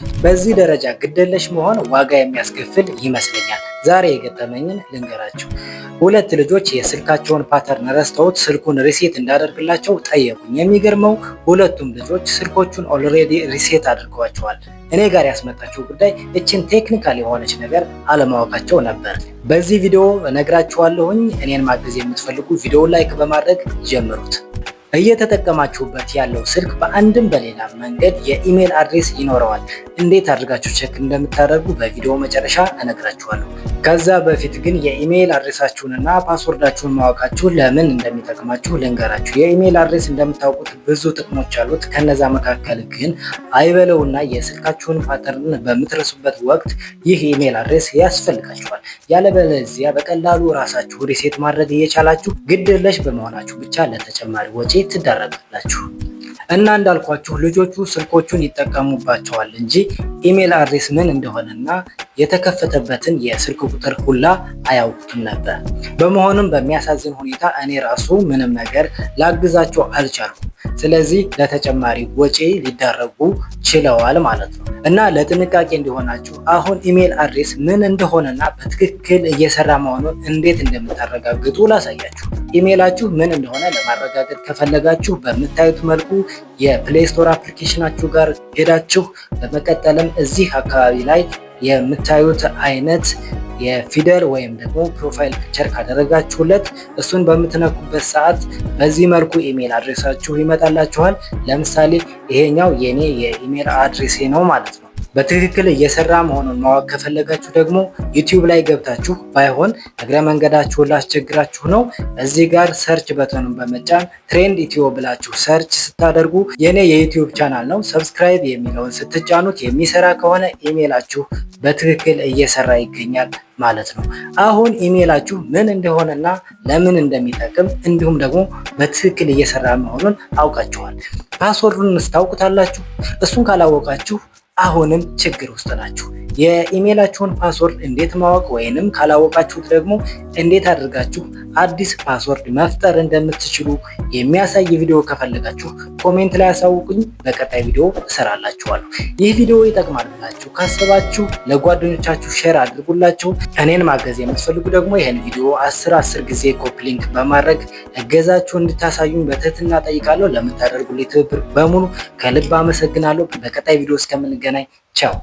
በዚህ ደረጃ ግዴለሽ መሆን ዋጋ የሚያስከፍል ይመስለኛል። ዛሬ የገጠመኝን ልንገራችሁ። ሁለት ልጆች የስልካቸውን pattern ረስተውት ስልኩን reset እንዳደርግላቸው ጠየቁኝ። የሚገርመው ሁለቱም ልጆች ስልኮቹን already reset አድርገዋቸዋል። እኔ ጋር ያስመጣቸው ጉዳይ እችን technical የሆነች ነገር አለማወቃቸው ነበር። በዚህ ቪዲዮ እነግራችኋለሁኝ። እኔን ማገዝ የምትፈልጉ ቪዲዮ like በማድረግ ጀምሩት። እየተጠቀማችሁበት ያለው ስልክ በአንድም በሌላ መንገድ የ email address ይኖረዋል። እንዴት አድርጋችሁ check እንደምታደርጉ በቪዲዮ መጨረሻ እነግራችኋለሁ። ከዛ በፊት ግን የ email address ኣችሁንና password ኣችሁን ማወቃችሁ ለምን እንደሚጠቅማችሁ ልንገራችሁ። የ email address እንደምታውቁት ብዙ ጥቅሞች አሉት። ከነዛ መካከል ግን አይበለውና የስልካችሁን pattern በምትረሱበት ወቅት ይህ email address ያስፈልጋችኋል። ያለበለዚያ በቀላሉ ራሳችሁ reset ማድረግ እየቻላችሁ ግድየለሽ በመሆናችሁ ብቻ ለተጨማሪ ወጪ ትዳረጋላችሁ። እና እንዳልኳችሁ ልጆቹ ስልኮቹን ይጠቀሙባቸዋል እንጂ email address ምን እንደሆነና የተከፈተበትን የስልክ ቁጥር ሁላ አያውቁትም ነበር። በመሆኑም በሚያሳዝን ሁኔታ እኔ ራሱ ምንም ነገር ላግዛቸው አልቻልኩም። ስለዚህ ለተጨማሪ ወጪ ሊዳረጉ ችለዋል ማለት ነው። እና ለጥንቃቄ እንዲሆናችሁ አሁን email address ምን እንደሆነና በትክክል እየሰራ መሆኑን እንዴት እንደምታረጋግጡ ላሳያችሁ። ኢሜይላችሁ ምን እንደሆነ ለማረጋገጥ ከፈለጋችሁ በምታዩት መልኩ የ Play Store application ኣችሁ ጋር ሄዳችሁ፣ በመቀጠልም እዚህ አካባቢ ላይ የምታዩት አይነት የፊደል ወይም ደግሞ profile picture ካደረጋችሁለት እሱን በምትነኩበት ሰዓት በዚህ መልኩ email address ኣችሁ ይመጣላችኋል። ለምሳሌ ይሄኛው የኔ የ email address ኤ ነው ማለት ነው። በትክክል እየሰራ መሆኑን ማወቅ ከፈለጋችሁ ደግሞ YouTube ላይ ገብታችሁ፣ ባይሆን እግረ መንገዳችሁን ላስቸግራችሁ ነው። እዚህ ጋር search button ኑን በመጫን Trend Ethio ብላችሁ search ስታደርጉ የኔ የ YouTube channel ነው። Subscribe የሚለውን ስትጫኑት የሚሰራ ከሆነ ኢሜይላችሁ በትክክል እየሰራ ይገኛል ማለት ነው። አሁን ኢሜይላችሁ ምን እንደሆነና ለምን እንደሚጠቅም እንዲሁም ደግሞ በትክክል እየሰራ መሆኑን አውቃችኋል። Password ኡን ታውቁታላችሁ። እሱን ካላወቃችሁ አሁንም ችግር ውስጥ ናችሁ። የ email ኣችሁን password እንዴት ማወቅ ወይንም ካላወቃችሁት ደግሞ እንዴት አድርጋችሁ አዲስ password መፍጠር እንደምትችሉ የሚያሳይ ቪዲዮ ከፈለጋችሁ comment ላይ አሳውቁኝ። በቀጣይ ቪዲዮ እሰራላችኋለሁ። ይህ ቪዲዮ ይጠቅማል ብላችሁ ካሰባችሁ ለጓደኞቻችሁ share አድርጉላቸው። እኔን ማገዝ የምትፈልጉ ደግሞ ይህን ቪዲዮ 10 10 ጊዜ copy link በማድረግ እገዛችሁ እንድታሳዩኝ በትህትና ጠይቃለሁ። ለምታደርጉልኝ ትብብር በሙሉ ከልብ አመሰግናለሁ። በቀጣይ ቪዲዮ እስከምንገናኝ ቻው።